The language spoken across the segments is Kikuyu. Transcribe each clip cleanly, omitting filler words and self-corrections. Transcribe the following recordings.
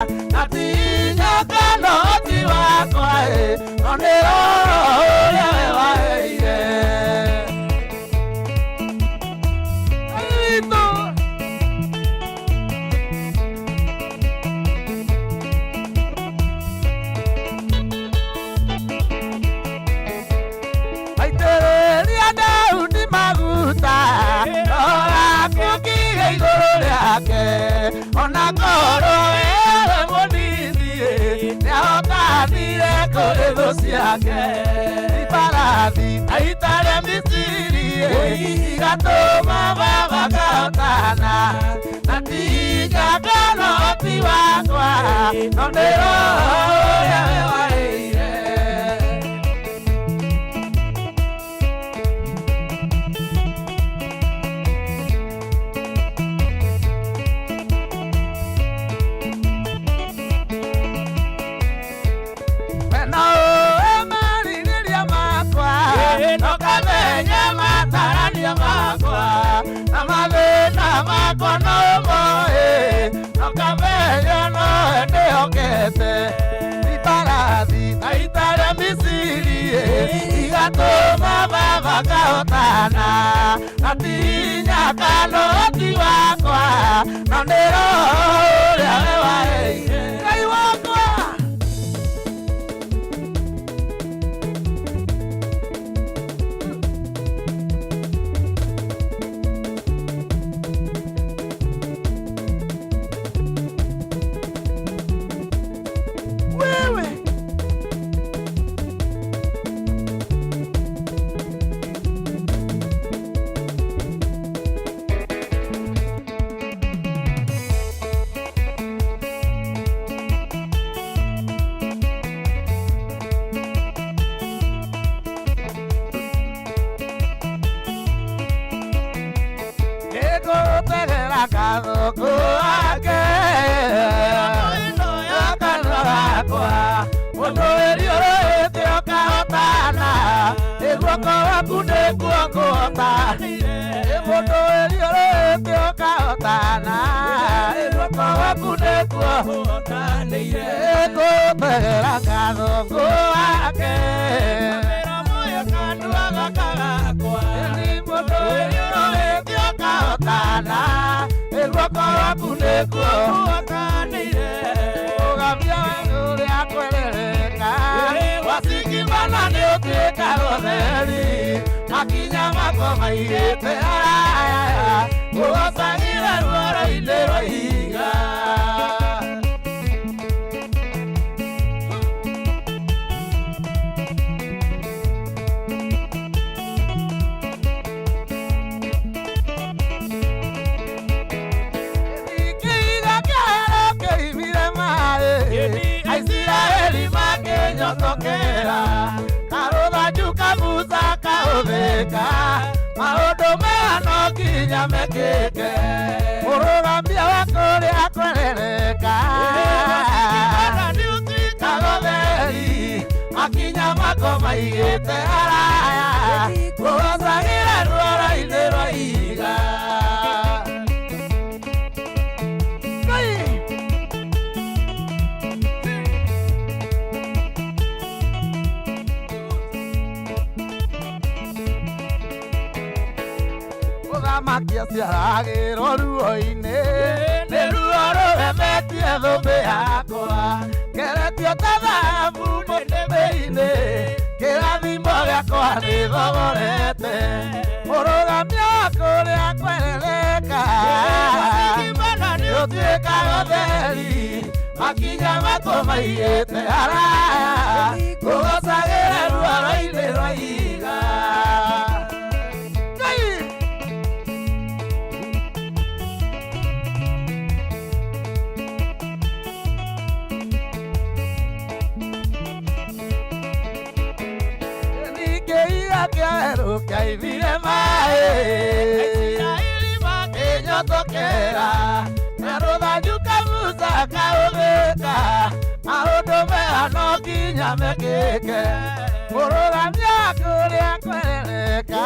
Na ti nyoka no ti wakwa ĩ, no nĩ Roho ũrĩa we waheire. Ngai witũ. Aitĩrĩria Daudi maguta, roho wake ũkĩgĩa igũrũ rĩake, ona korwo wewe mũnini nĩahotanire kũrĩ thũ ciake. Ibarathi na ita rĩa Misiri igatũma baba kahotana, na ti njamba no ti wakwa, no nĩ Roho ũrĩa we waheire. We no ũĩ merirĩria makwa, no kamenya matarania makwa, na mathĩna makwa no moĩ, no kamenya nowe ndĩhokete. Ibarathi na ita rĩa Misiri igatũma baba kahotana, na ti nyaka no ti wakwa, no nĩ Roho ũrĩa we waheire. Ngai wakwa. Wewe. Nĩngũtegera kathũkũ ake kanua gakwa, mũndũ wĩriũrĩte ũkahotana, nĩ guoko gwaku nĩkuo ngũhotanire. Ĩ mũndũ wĩriũrĩte ũkahotana, nĩ guoko gwaku nĩkuo ngũhotanire. Nĩngũtegera kathũkũ ake kanua gaka gakwa, nĩ mũndũ wĩriũrĩte ũkahotana, nĩ guoko gwaku nĩkuo ngũhotanire. Ũgambia ũrĩa kwerereka wacikimana nĩ ũtuĩka ũtheri, makinya makwa maigĩte haraya, ngũgocagĩra ruoro-inĩ rwa ihiga. Kĩiga kĩahero kĩimire maĩ, Aisiraeli makĩnyotokera, karũthanju ka Musa kahũthĩka, maũndũ maya no nginya mekĩke, mũrũgamia wa kũrĩa kwerereka kagotheri, makinya mako maigĩte haraya, ngũgocagĩra ruoro-inĩ rwa ihiga. Ngai. Mũthamaki aciaragĩrwo ruo-inĩ, nĩ ruo rũgemetie thũmbĩ yakwa, ngeretio ta thahabu mũtĩ-inĩ, kĩrathimo gĩakwa nĩ thogorete, mũrũgamia wa kũrĩa kwerereka nĩ ũtuĩkaga ũtheri, makinya makwa maigĩte haraya, ngũgocagĩra ruoro-inĩ rwa ihiga. Ngai. Kĩiga kĩerũ kĩaimire maĩ, makĩnyotokera, na rũthanju ka Musa kahũthĩka, maũndũ mega no nginya mekĩke, mũrũgamia wa kũrĩa kwerereka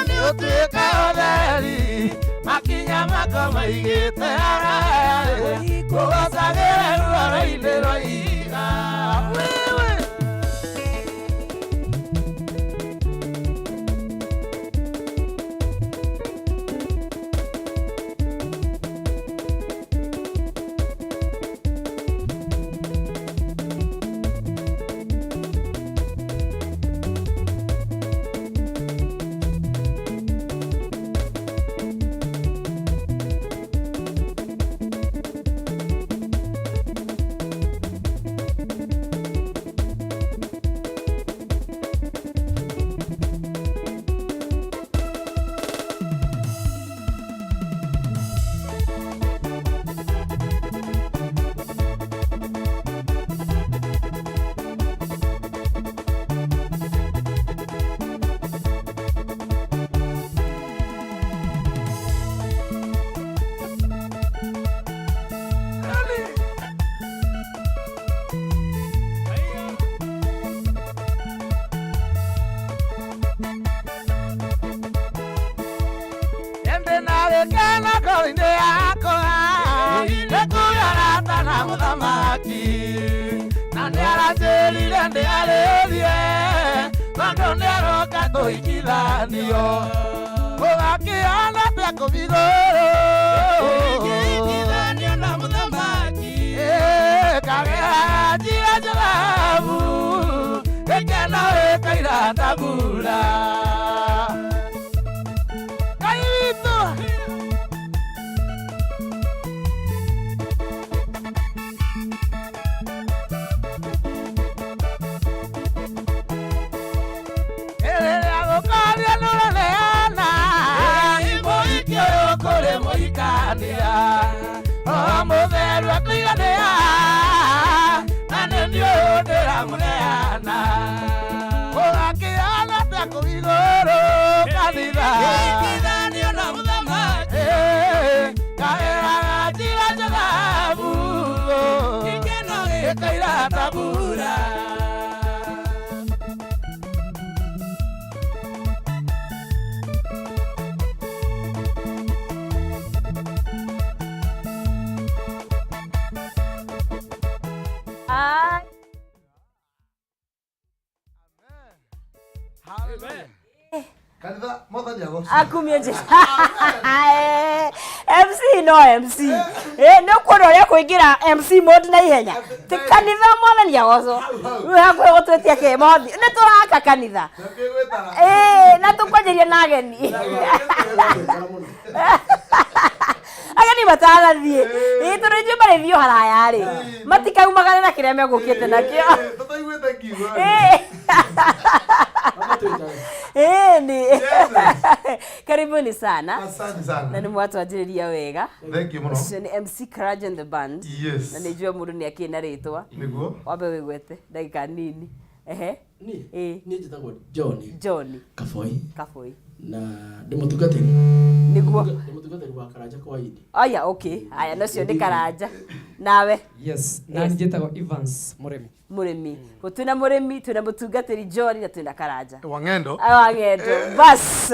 nĩ ũtuĩka ũtheri, Makinya makwa maigĩte haraya kũgocagĩra rwaro-inĩ rwa ihiga. Wewe. Ende na gĩkeno ngoro-inĩ yakwa nĩkũrarata na mũthamaki na nĩaranjĩrire ndĩarĩrie tondũ nĩaroka kũhikithanio gũgakĩhana atĩa kũu igũrũ Kũhikithanio na mũthamaki. Kagĩa njira njarabu gĩkeno gĩkaira ta mbura. Ngai witũ. Ĩrĩrĩa gũkaria nũraneana mũhiki ũyũ kũrĩ mũhikania Roho Mũtheru akũiganĩra na nĩ niĩ ũyũ ndĩramũneana gũgakĩhana atĩa kũu igũrũ kanitha. Kũhikithanio na mũthamaki. Kaĩraga njira njathabu Gĩkeno gĩkaira ta mbura. Ah. Kanitha mwathani agocwo. Akumie njä MC no MC nä å kuona å rä a kå ingä ra MC mode na ihenya ti kanitha mwathani agocwo rä hakuhä gå twä tia kä mothi nä tå raka kanitha. Ndũngĩgwĩtara. Na tå kwanjä na ageni ageni matanathiä tondå ithuä marä thiå haraya rä matikaumagane na kä rä a megå kä te nakĩo. Tũtaiguĩte ngiuga. Ni Yes. Karibuni sana. Asante Na sana. nä mwatwanjä wega. Thank you mũno. Ũcio nĩ MC Karanja and the band. Yes. Na nä njua må ndå nä akä na rä twa. Nĩguo. Wambe wä gwete ndagä ka nini ehe. Niĩ Ĩĩ. niĩ njĩtagwo John John Kaboi Kaboi. Na ndĩ mũtungatĩri. Nĩguo. Ndĩ mũtungatĩri wa Karanja kwa Indi. Aya, okay, aya nocio nĩ Karanja nawe. Yes, na niĩ njĩtagwo Evans Mũrĩmi. Mũrĩmi, twĩna mũrĩmi, twĩna mũtungatĩri John na twĩna Karanja. Wang'endo. Wang'endo. Bas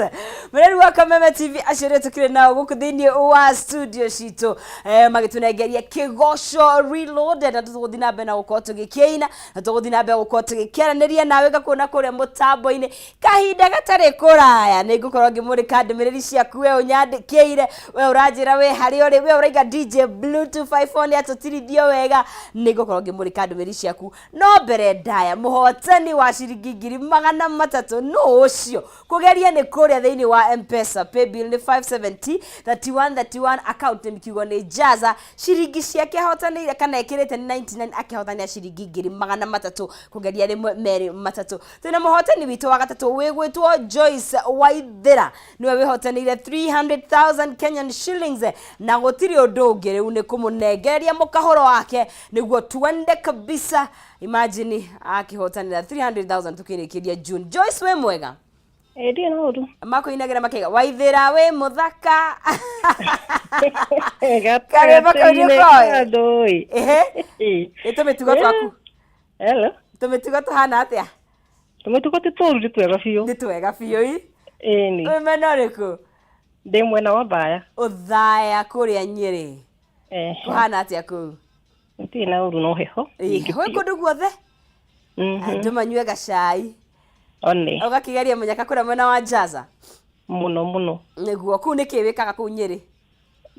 mũreri wa Kameme TV acio rĩ tũkĩrĩ nao gũkũ thĩinĩ wa studio citũ magĩtũnengeria kĩgoco reloaded na tũgũthiĩ na mbere na gũkorwo tũgĩkĩina na tũgũthiĩ na mbere gũkorwo tũgĩkĩaranĩria nawe ngakuona kũrĩa mũtambo-inĩ kahinda gatarĩ kũraya nĩ ngũkorwo ngĩmũrĩka ndũmĩrĩri ciaku we ũnyandĩkĩire we ũranjĩra we harĩa ũrĩ we ũraiga DJ Blue 254 nĩ atũtirithio wega nĩ ngũkorwo ngĩmũrĩka ndũmĩrĩri ciaku no mbere ndaya mũhotani wa ciringi 300,000 nũ ũcio kũgeria nĩ kũrĩa thĩinĩ wa Mpesa paybill nĩ 570 31 31 account nĩ kiugo nĩ jaza ciringi ciake ahotanĩire kana ĩkĩrĩte nĩ 99 akĩhotania ciringi 300,000 kũgeria rĩmwe merĩ matatũ twĩna mũhotani witũ wa gatatũ wĩgwĩtwo Joyce Waithĩra nĩwe wĩhotanĩire 300,000 Kenyan shillings na gũtirĩ ũndũ ũngĩ rĩu nĩ kũmũnengereria mũkahũro wake nĩguo tuende kabisa. Imagine akĩhotanĩra 300,000 tũkĩrĩkĩria June. Joyce wĩ mwega? Ĩ ndirĩ na ũru. Makũinagĩra makaiga Waithĩra wĩ mũthaka. Karwĩmbo kau nĩ Gatagatĩ-inĩ ũkoĩ? ka andũ ĩ. Ehe. Nĩ tũmĩtugo twaku. Hello. Tũmĩtugo tũhana atĩa? Tũmĩtugo ti tũru nĩ twega biũ. Nĩ twega biũ i. Ĩni. Wĩ mwena ũrĩkũ? Ndĩ mwena wa Thaya. Ũthaya kũrĩa Nyĩrĩ. Ehe. Kũhana atĩa kũu? Gũtirĩ na ũru no heho. Ĩ, gwĩ kũndũ guothe. Andũ manyue gacai. One. Ũgakĩgeria mũnyaka kũrĩa mwena wa Njaza. Mũno mũno. Nĩguo kũu nĩkĩ wĩkaga kũu Nyĩrĩ?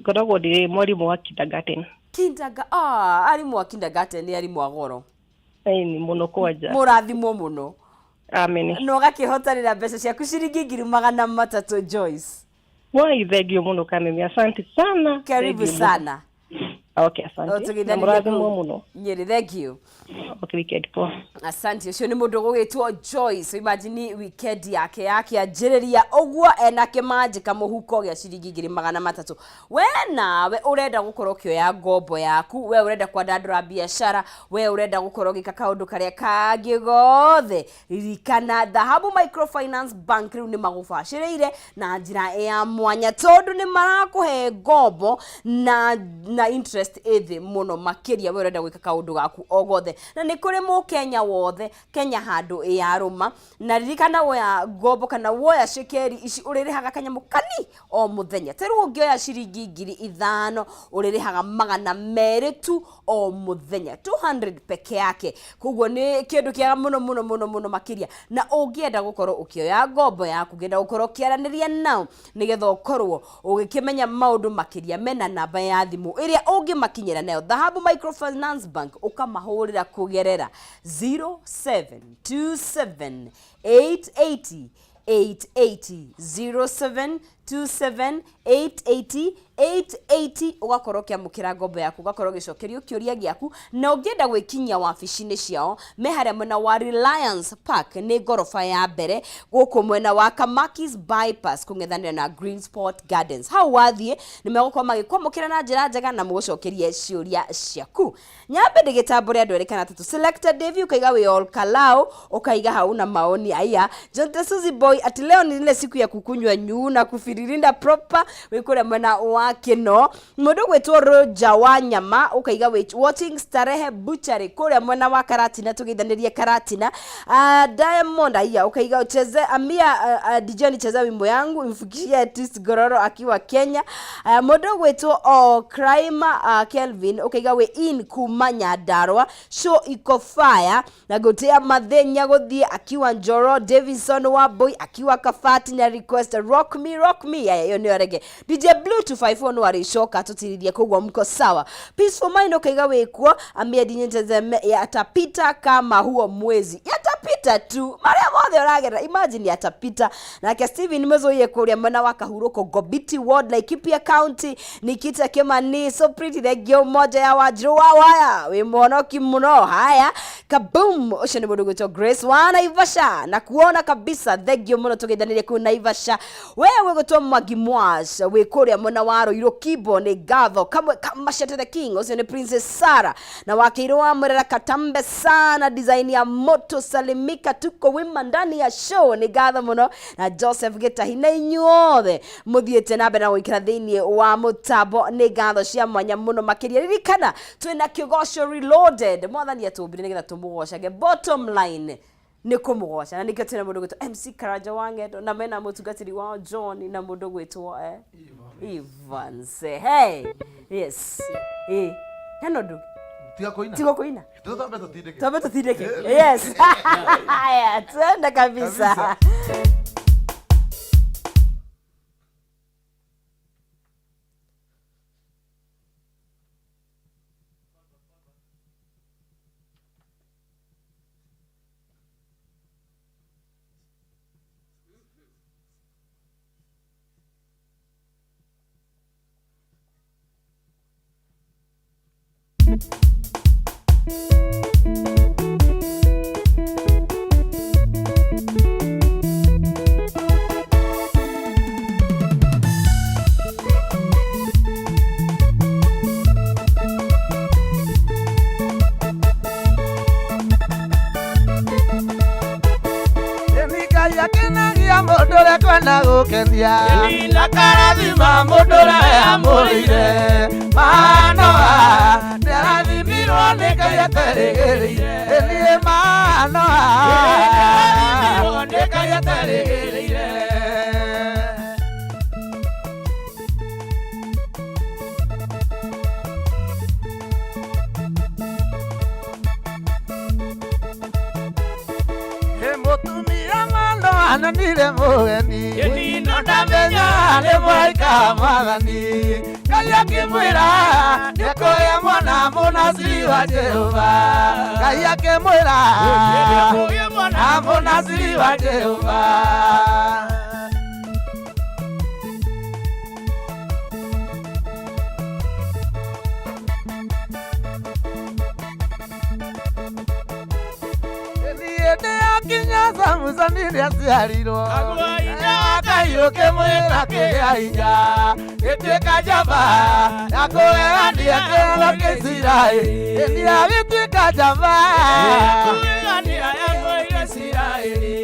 Ngoragwo ndĩ mwarimũ wa kindergarten. Kindaga, ah, arimũ a kindergarten nĩ arimũ a goro. Ĩni mũno kwanja. Mũrathimwo mũno. Amen. Na ũgakĩhotanĩra mbeca ciaku ciringi 300,000 Joyce. Wai, thengio mũno Kameme. Asante sana. Karibu Thengio mũno. sana. Okay, asante. Na Ũtũgeithanirie mũrathimwo kũu mũno. Nyĩrĩ, thank you. Okay, weekend poa. Asante, ũcio nĩ mũndũ ũgũgĩtwo Joyce. Imagine weekend yake yakĩanjĩrĩria ũguo ena kĩmanjĩka mũhuko gĩa ciringi 300,000. We nawe ũrenda gũkorwo ũkĩoya ngombo yaku, we ũrenda kwandandũra biacara, we ũrenda gũkorwo ũgĩka kaũndũ karĩa kangĩ gothe, ririkana Dhahabu Microfinance Bank rĩu nĩ magũbacĩrĩire na njĩra ya mwanya tondũ nĩ marakũhe ngombo na interest ĩthĩ mũno makĩria we ũrenda gwĩka kaũndũ gaku o gothe, na nĩ kũrĩ mũkenya wothe Kenya handũ yarũma. Na ririkana woya ngombo kana woya cekeri ici ũrĩrĩhaga kanyamũ kani o mũthenya. Ta rĩu ũngĩoya ciringi 5,000 ũrĩrĩhaga 200 tu o mũthenya, 200 peke yake. Koguo nĩ kĩndũ kĩega mũno mũno mũno mũno makĩria. Na ũngĩenda gũkorwo ũkĩoya ngombo yaku, ũngĩenda gũkorwo ũkĩaranĩria nao nĩgetha ũkorwo ũgĩkĩmenya maũndũ makĩria, mena namba ya thimũ ĩrĩa ũngĩmakinyĩra nayo Dhahabu Microfinance Bank, ũkamahũrĩra kũgerera 0727 880 880, 0727 880 880, ũgakorwo ũkĩamũkĩra ngombo yaku, ũgakorwo ũgĩcokerio kĩũria gĩaku. Na ũngĩenda gwĩkinyia wabici-inĩ ciao, me harĩa mwena wa Reliance Park, nĩ ngoroba ya mbere gũkũ mwena wa Kamakis Bypass kũng'ethanĩra na Green Sport Gardens. Hau wathiĩ nĩ megũkorwo magĩkwamũkĩra na njĩra njega na mũgũcokerie ciũria ciaku. Nyambe ndĩgĩtambũre andũ erĩ kana atatũ. Selector Davy ukaiga we all Kalau, ukaiga hau na maoni aya. John the Suzy Boy ati leo ni ile siku ya kukunywa nyuu na kufiririnda proper, wĩ kũrĩa mwena wa Kĩno. Mũndũ gwĩtwo Roger wa Nyama ukaiga wĩ watching Starehe Butchery kũrĩa mwena wa Karatina, tũgeithanĩrie Karatina. Diamond aya ukaiga ucheze ambia DJ nicheze wimbo yangu imfikishie Twist Gororo akiwa Kenya. Mũndũ gwĩtwo o Crime Kelvin ukaiga wĩ in kuma Nyandarua, show iko fire na gotea mathenya gũthiĩ akiwa Njoro. Davison wa Boy akiwa Kabati na request rock me rock me. Aya, iyo nĩyo rege DJ Blue 254 no arĩcoka tũtirithie, koguo mko sawa. Peaceful Mind ukaiga wĩkuo ambia DJ yatapita kama huo mwezi, yatapita tu marĩa mothe ũragerera, imagine yatapita. Nake Steven Mezoie kũrĩa mwena wa Kahurũko Gobiti Ward, Laikipia County. Nikita Kimani so pretty, thengio moja ya Wanjiru wa waya wĩ mwonoki mũno. Haya, kaboom, ũcio nĩ mũndũ gwĩtwo Grace wa Naivasha na kuona kabisa, thengio mũno tũgeithanĩrie kũu Naivasha. Wewe gwĩtwo Mwangi Mwash wĩ kũrĩa mwena wa Ruiru Kibo, nĩ ngatho kamwe kamashete the king, ũcio nĩ Princess Sarah na wakĩirwo wa Murera katambe sana design ya moto salimika, tuko wima ndani ya show, nĩ ngatho mũno. Na Joseph Gĩtahi na inyuothe mũthiĩte na mbere na gũikara thĩinĩ wa mũtambo, nĩ ngatho cia mwanya mũno makĩria. Ririkana twĩna kĩgoco reloaded, mwathani atũmbire nĩgetha tũmũgocage, bottom line nĩ kũmũgoca, na nĩkĩo twĩna mũndũ gwĩtwo MC Karanja wa Ng'endo na mena mũtungatĩri wao John na mũndũ gwĩtwo Evans. Hey, yes, eh, hena ũndũ Tiga kũina. tigo kũina, Twambe tũtindĩke. twambe tũtindĩke. Yes, haya, twende kabisa. Kabisa. Ngai akenagia mũndũ ũrĩa kwenda gũkenia na karathima mũndũ ũrĩa amũrĩire Manoa nĩarathimirwo nĩ Ngai aterĩgĩrĩire niĩ Manoa nĩarathimirwo nĩ Ngai aterĩgĩrĩire. Anonire mũgeni no ndamenya nĩ mũraika mwathani. Ngai akĩmwĩra nĩekũgĩa mwana mũnaciri wa Jehova. Ngai akĩmwĩra nĩekũgĩa mwana mũnaciri wa Jehova. Akinya Samusoni nĩaciarirwo Ngai ũkĩmwĩra kĩgĩa hinya gĩtuĩka njamba ya kũgegania kĩharo kĩa Isiraeli. Ĩni agĩtuĩka njamba ya kũgegania ya Isiraeli.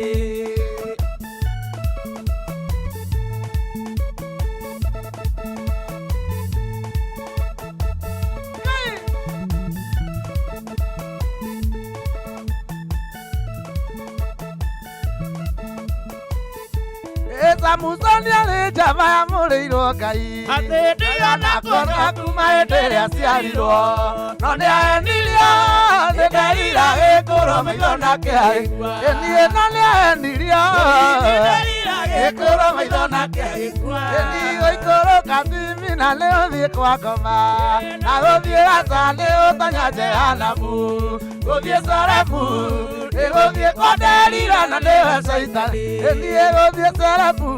Samusoni arĩ njamba yamũrĩirwo Ngai atĩ ndiganakorwo kuma hĩndĩ ĩrĩa aciarirwo no nĩahenirio nĩ Delila gĩkũrwo maitho nake agĩkua. Ĩni no nĩahenirio gĩkũrwo maitho nake agĩkua. Ĩni gũikũrũka Timina nĩ ũthiĩ kwa ngoma na gũthiĩ Gaza nĩ ũtonya Jehanamu gũthiĩ Sarefu nĩ gũthiĩ kwa Delila na nĩwe Caitani. Ĩni gũthiĩ Sarefu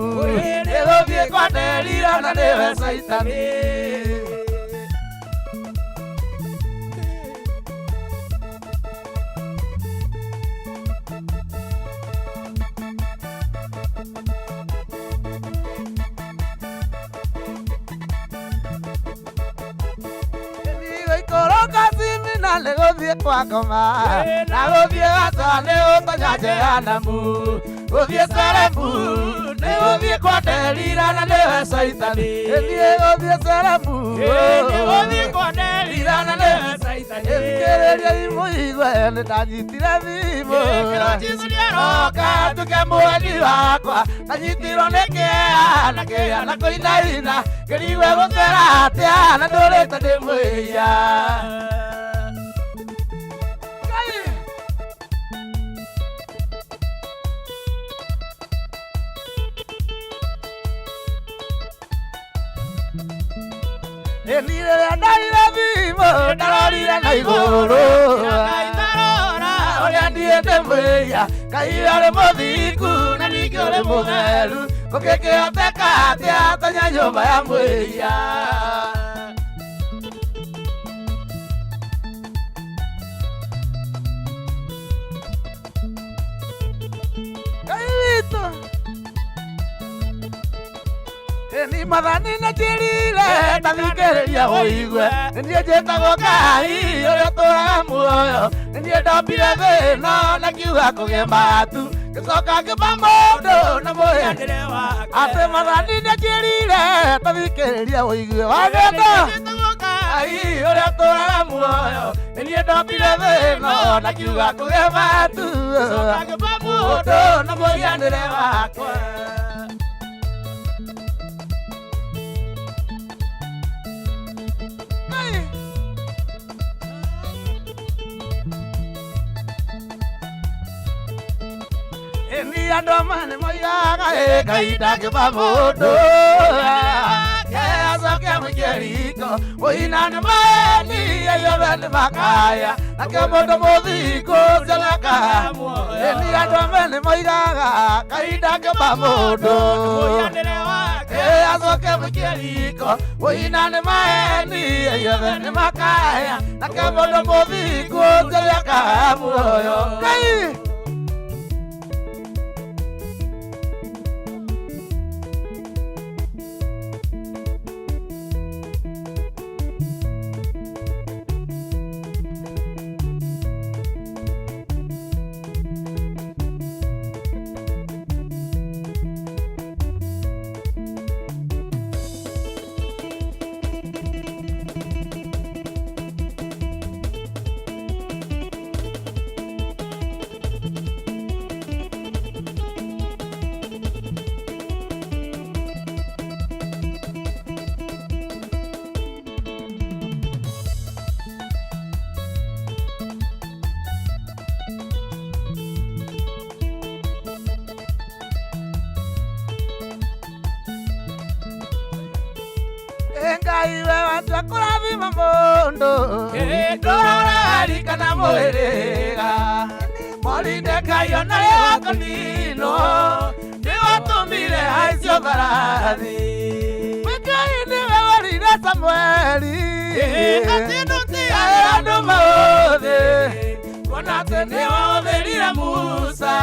nĩ gũthiĩ kwa Delila na nĩwe Caitani. Gũikũrũka Timina nĩ gũthiĩ kwa ngoma na gũthiĩ Gaza nĩ ũtonya Jehanamu gũthiĩ Sarefu nĩ gũthiĩ kwa Delila na nĩwe Caitani. Ĩni gũthiĩ Sarefu nĩ gũthiĩ kwa Delila na nĩwe Caitani. Ĩthikĩrĩria imũigue nĩ ndanyitire thimũ Jesũ nĩaroka nduke mũeni wakwa ndanyitirwo nĩ kĩeha na kĩeha na kũinaina ngĩrigwe gũtwĩra atĩa na ndũrĩte ndĩ mwĩhia. Ĩni rĩrĩa ndaire thimũ ndarorire na igũrũ ũrĩa niĩ ndĩ mwĩhia Ngai ũrĩ mũthingu na ningĩ ũrĩ mũtheru gũkĩkĩhoteka atĩa tonya nyũmba ya mwĩhia. Ngai witũ Ĩni Mwathani nĩnjĩrire ndathikĩrĩria ũigue nĩ niĩ njĩtagwo Ngai ũrĩa ũtũũraga muoyo nĩ niĩ ndombire thĩ ĩno na ngiuga kũgĩe matu ngĩcoka ngĩmba mũndũ na mũhianĩre atĩ Mwathani nĩnjĩrire ndathikĩrĩria ũigue wagenda Ngai ũrĩa ũtũũraga muoyo nĩ niĩ ndombire thĩ ĩno na ngiuga kũgĩe matu ngĩcoka ngĩmba mũndũ na mũhianĩre wakwa. Ĩni andũ amwe nĩ moigaga ĩ Ngai ndangĩmba mũndũ acoke amũikie riko mũina nĩ maeni aiyũrwe nĩ makaya nake mũndũ mũthingu ũcio nĩakaga. Ĩni andũ amwe nĩ moigaga Ngai ndangĩmba mũndũ acoke amũikie riko mũina nĩ maeni aiyũrwe nĩ makaya nake mũndũ mũthingu ũcio nĩakaga muoyo. Ngai Ngai we watua kũrathima mũndũ ndũrararikana mũhĩrĩga Moridekai ona rĩo kũninwo nĩwatũmire aicio mbarathi. Ngai nĩwe werire Samueli atĩ ndũtigagĩra andũ maũthĩ kuona atĩ nĩwahũthĩrire Musa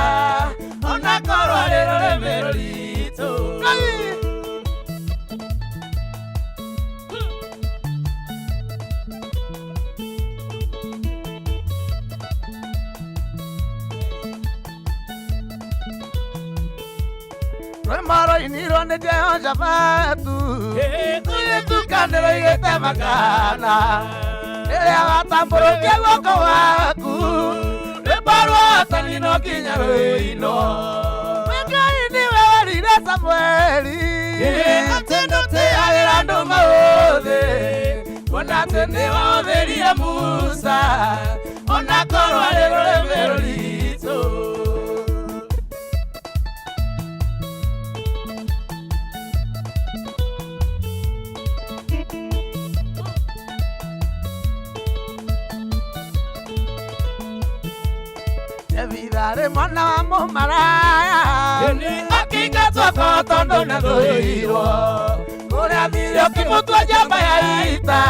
ona korwo arĩ rũrĩmĩ rũritũ. Rwĩmbo rũinirwo nĩ Jehoshafatu rũgĩtukanĩrwo igĩte makana rĩrĩa watambũrũkia guoko gwaku rwĩmbo rwa ũhotani no nginya rũinwo. Ngai nĩwe werire Samueli atĩ ndũtĩagĩra andũ maũthĩ kuona atĩ nĩwahũthĩrire Musa ona korwo arĩ rũrĩmĩ rũritũ. Jebitha mwana wa mũmaraya akĩingatwo kwao tondũ nĩathũirwo kũrĩa athire ũkĩmũtua njamba ya ita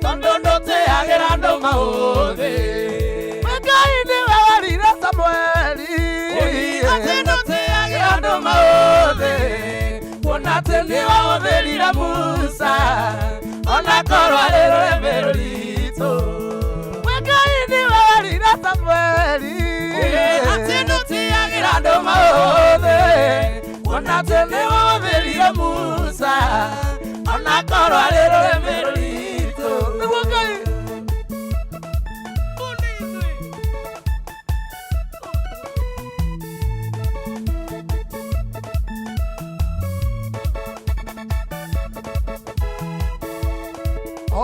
tondũ ndũtĩagĩra andũ maũthĩ. Ngai nĩwe werire Samueli atĩ ndũtĩagĩra andũ maũthĩ kuona atĩ nĩwahũthĩrire Musa ona korwo arĩ rũrĩmĩ rũritũ. Ngai nĩwe werire Samueli atĩ ndũtĩagĩra andũ maũthĩ kuona atĩ nĩwahũthĩrire Musa ona korwo arĩ rũrĩmĩ rũritũ. Nĩguo Ngai.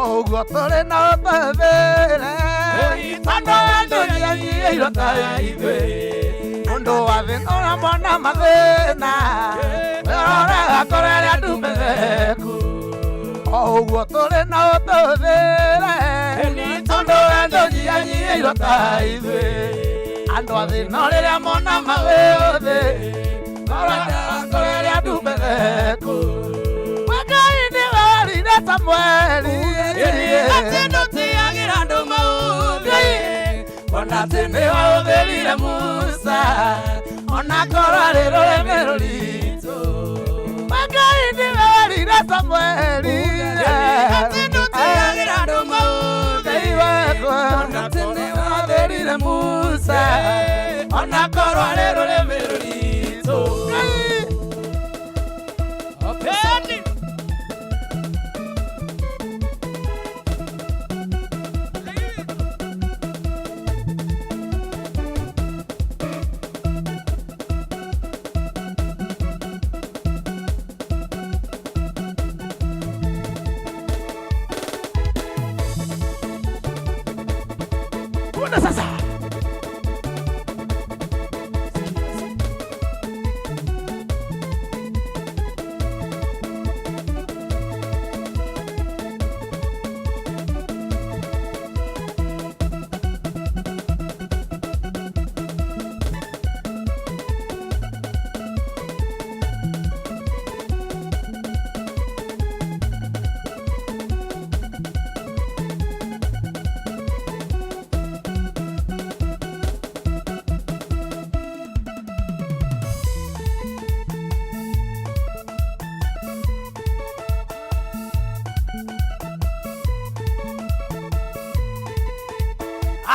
Ũguo tũrĩ na ũtũthĩre tondũ andũ nĩanyiihĩirwo ta ithuĩ mũndũ wa thĩna ũrĩa mona mathĩna wĩroraga kũrĩa ndumetheku. Ũguo tũrĩ na ũtũthĩre tondũ andũ nĩanyiihĩirwo ta ithuĩ andũ a thĩna rĩrĩa mona maũthĩ maroraga kũrĩa ndumetheku. Ngai nĩwe werire Samueli atĩ ndũtĩagĩra andũ maũthĩ kuona atĩ nĩwahũthĩrire Musa ona korwo arĩ rũrĩmĩ rũritũ. Ngai nĩwe werire Samueli atĩ ndũtĩagĩra andũ maũthĩ kuona atĩ nĩwahũthĩrire Musa ona korwo arĩ rũrĩmĩ rũritũ. Kuna sasa.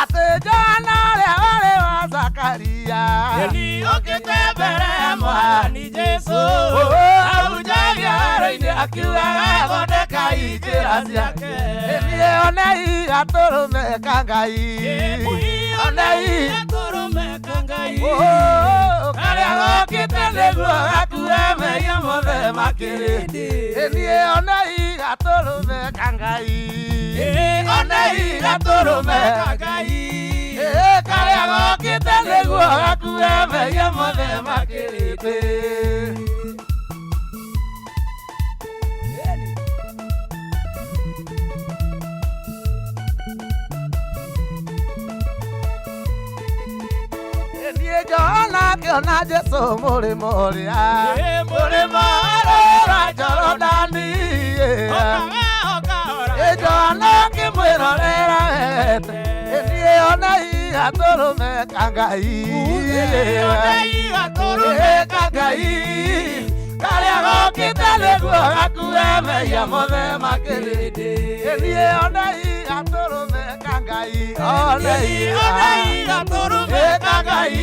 Atĩ Johana ũrĩa warĩ wa Zakaria okĩte mbere ya Mwathani Jesũ ahunjagia werũ-inĩ akiugaga thondekai njĩra ciake. Niĩ onei gatũrũme ka Ngai onei gatũrũme ka Ngai karĩa gokĩte nĩguo gakue mehia mothe ma kĩrĩndĩ. Niĩ onei gatũrũme ka Ngai onei gatũrũme ka Ngai karĩa gokĩte nĩguo gakue mehia mothe ma kĩrĩndĩ. Johana akĩona Jesũ mũrĩmo ũrĩa mũrĩmo wa Jorodani Johana akĩmwĩrorera wete niĩ ona igatũrũme ka Ngai ka Ngai karĩa gokĩte nĩguo gakue mehia mothe ma kĩrĩndĩ niĩ ona igatũrũme ka Ngai ona igatũrũme ka Ngai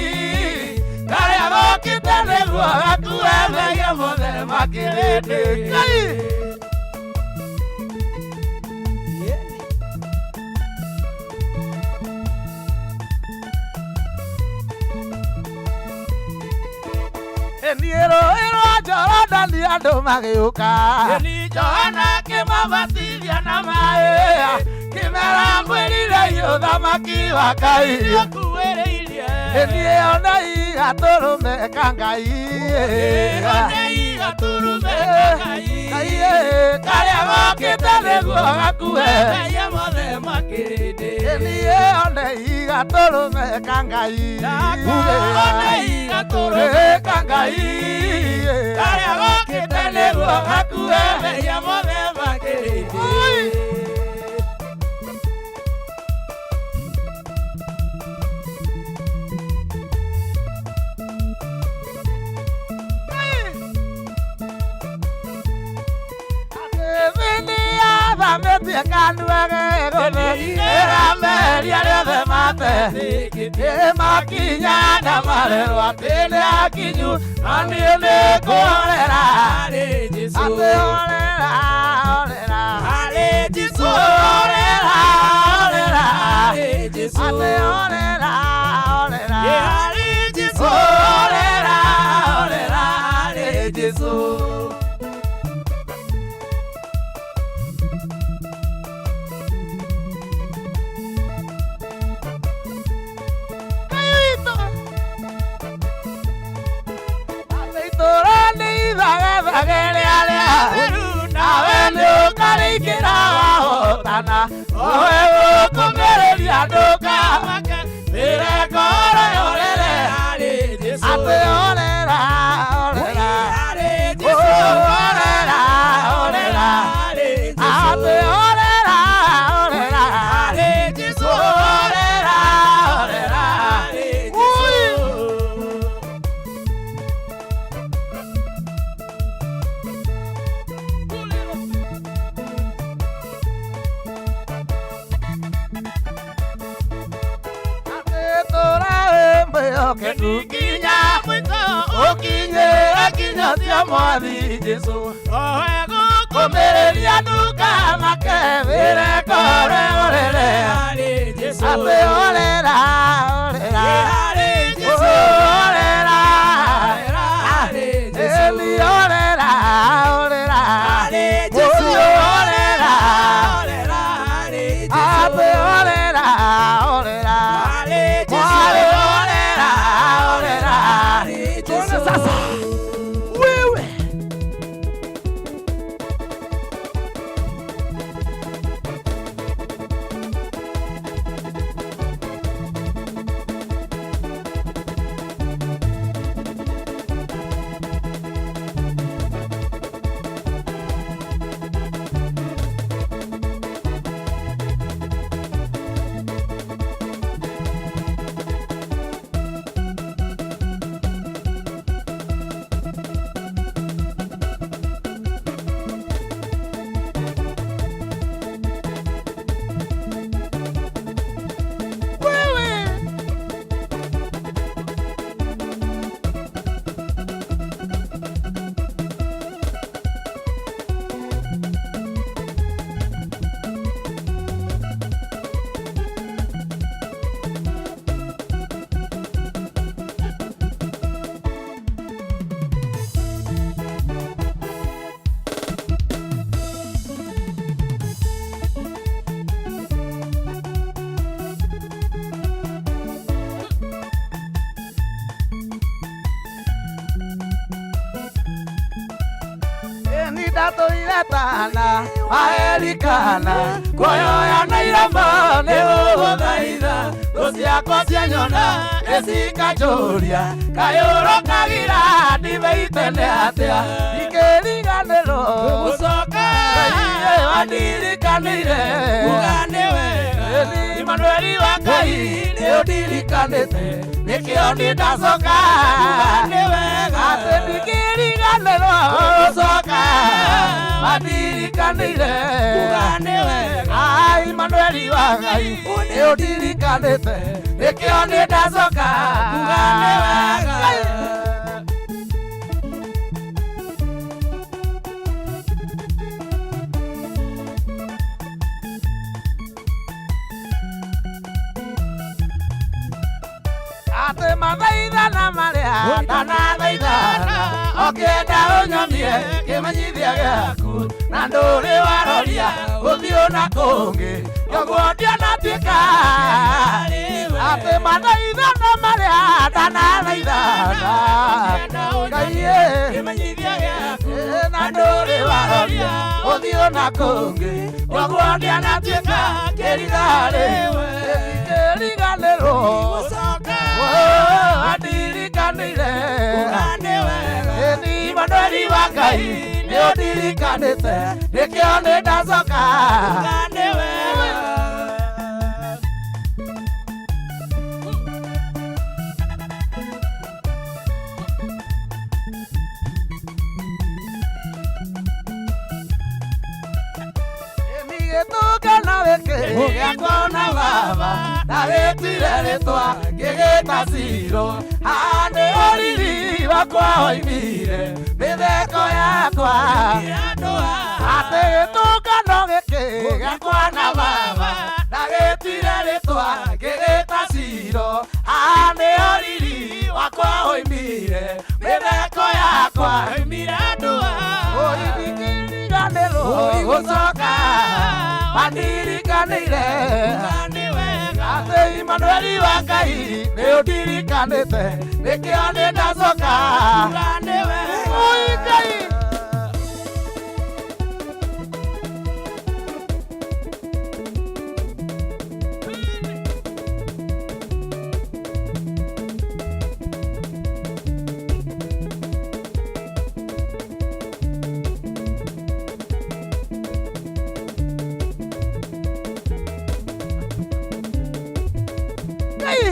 karĩa gokĩte nĩguo gakue mehia mothe ma kĩrĩndĩ Ngai. Niĩ rũũĩ rwa Jorodani andũ magĩũka Johana akĩmabatithia na maaĩ kĩmera mwĩrirei ũthamaki wa Ngai niĩ ona igatũrũme ka Ngai karĩa gokĩte nĩguo gakue niĩ one igatũrũme ka Ngai ka Ngai karĩa gokĩte nĩguo gakue mehia mothe ma kĩrĩndĩ. Makinya na marerwo atĩ nĩ akinyu no niĩ nĩ ngũhorera atĩ horera horera horera horera atĩ horera horera horera horera Jesũ. Owe ũkũmĩrĩria ndũkamake mĩre ngoro yorere atĩ horera horera horera horera atĩ horera horera horera horera. Kinya ũkinyĩre kinya cia Mwathi Jesũ kũmĩrĩria ndũkamake wĩre ngoro ĩhorere atĩ horera horera horera ĩni horera horera horera atĩ horera horera sasa wewe. Ndatũire maerikana kuoyoya na irama nĩ gũgũthaitha thũ ciakwa cianyona Ĩcikanjũria kayũrũkagĩra ndibaitene atĩa Ndikĩriganĩrwo Gũcoka. Ngai wandirikanĩire Uga nĩ wega. Imanueli wa Ngai nĩ ũndirikanĩte nĩkĩo niĩ ndacoka Uga nĩ wega. Atĩ ndikĩriganĩrwo gũcoka wandirikanĩire Uga nĩ wega. Ai Imanueli wa Ngai nĩ ũndirikanĩte nĩkĩo niĩ ndacoka Uga nĩ wega. Atĩ mathaithana marĩa ndanathaithana ũkĩenda ũnyamie kĩmenyithia gĩaku na ndũrĩ waroria ũthiũ na kũngĩ ũguo ndionatuĩka atĩ mathaithana marĩa ndanathaithana Ngai ĩ Kĩmenyithia gĩaku. na ndũrĩ waroria ũthiũ na kũngĩ ũguo ndionatuĩka kĩrigarĩ kĩriganĩrwo Gũcoka. Andirikanĩire Uga nĩ wega. Ĩni Imanueli wa Ngai nĩ ũndirikanĩte nĩkĩo nĩ ndacoka Uga nĩ wega. Ĩni gĩtũngano gĩkĩ gĩakwa na baba ndagĩtire rĩtwa ngĩgĩta Ciro haha nĩ ũriri wakwa oimire mĩtheko yakwa atĩ gĩtũngano gĩkĩ gĩakwa na baba ndagĩtire rĩtwa ngĩgĩta Ciro haha nĩ ũriri wakwa oimire mĩtheko yakwa Oimire andũ a. Ũindikiriganĩrwo gũcoka wandirikanĩire Uga nĩ wega. atĩ Imanueli wa Ngai nĩ ũndirikanĩte nĩkĩo nĩ ndacoka Uga nĩ wega. Ui Ngai Ngai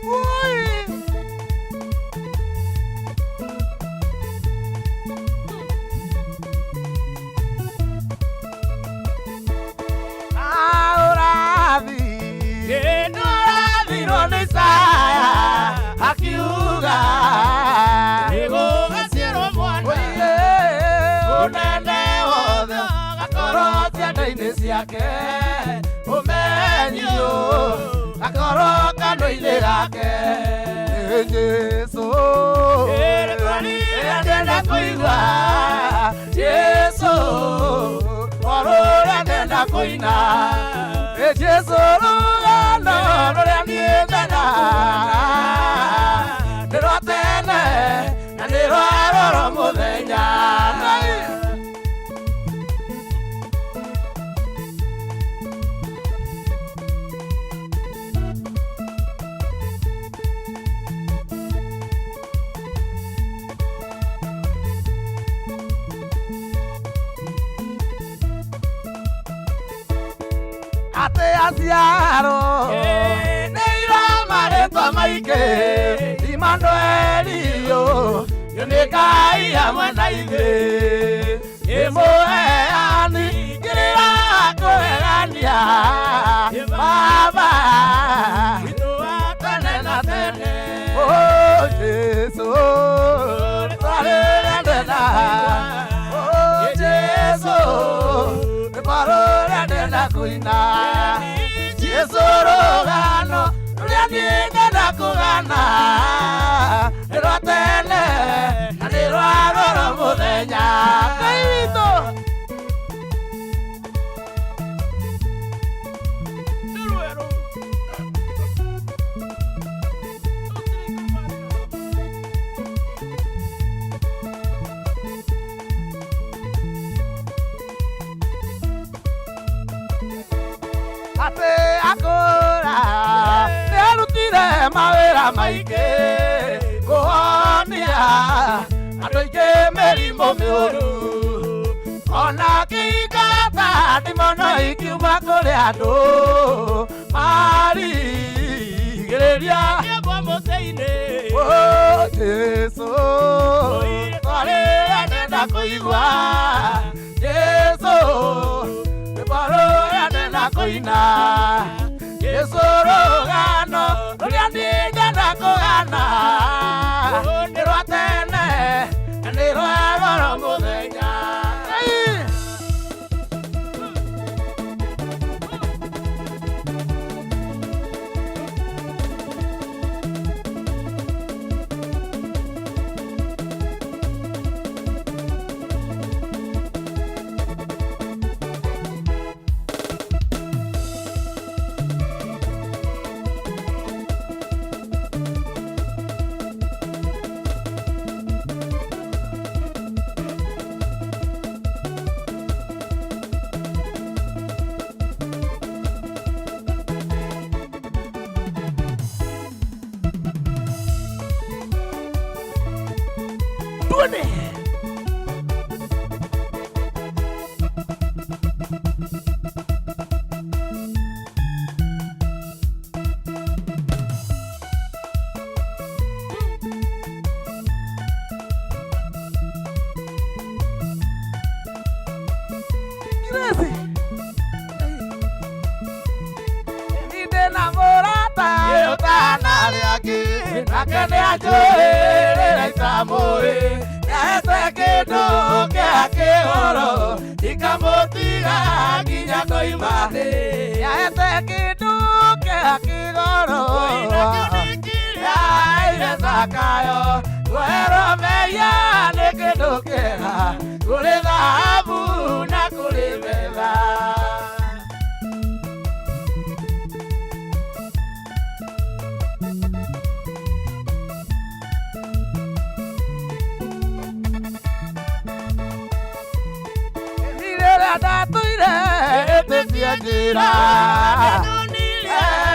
Ui Aũrathi nĩũrathirwo nĩ Isaya akiuga Nĩgũgaciarwo mwana. Oiye, ũnene wothe akorwo ciande-inĩ ciake ũmenyio akorwo kanua-inĩ gake Nĩ Jesũ rĩrĩa ndenda kũigua Jesũ oro ũrĩa ndenda kũina Nĩ Jesũ rũgano rũrĩa niĩ ndenda nĩ rwa tene na nĩ rwa roro mũthenya Ngai. Atĩ aciarwo nĩ ira maingĩ Imanueli yo nĩ Ngai hamwe na ithuĩ nĩ mũheani kĩrĩra kũhegania kũina. Jesu rũgano rũrĩa niĩ ngenda kũgana nĩ rwa tene na nĩ rwa goro mũthenya. Ngai witũ. Atĩ akũra nĩarutire mawĩra maingĩ kũhonia andũ aingĩ mĩrimũ mĩũru ona kĩingata ndimono ikiuma kũrĩ andũ marigĩrĩria. Oh, Jesu twarĩra ndenda kũigua. Jesu rwĩmbo rũrĩa ndenda kũina. Jesu rũgano rũrĩa niĩ ngenda kũgana nĩ rwa tene na nĩ rwa goro mũthenya. Hey! Ndĩ na mũrata ũtanarĩ angĩ nake nĩanjũĩrĩra itamũĩ nĩahete kĩndũ kĩa kĩhoro ikamũtiga nginya koima thĩ nĩahete kĩndũ kĩa kĩgoro yaire Zakayo kuoherwo mehia nĩ kĩndũ kĩega kũrĩ thahabu na kũrĩ betha. Rĩrĩa ndatũire ĩtĩtie njĩra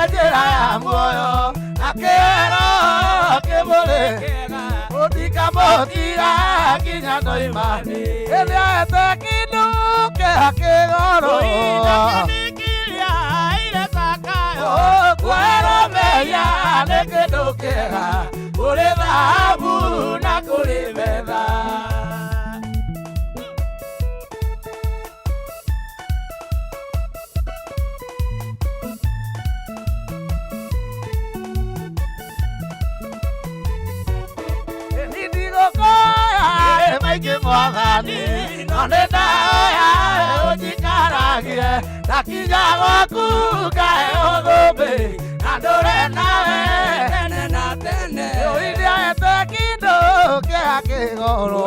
njĩra ya muoyo na kĩero kĩmũrĩ ũtikamũtiga nginya ndoima ĩrĩaete kĩndũ kĩa kĩgoro kuoherwo mehia nĩ kĩndũ kĩega kũrĩ thahabu na kũrĩ betha. Maingĩ mwathani no nĩ ndahoya ũnjikaragie ndakinya gwaku ngahe ũthũmbĩ na ndũre nawe Tene na tene. ũindiaete kĩndũ kĩa kĩgoro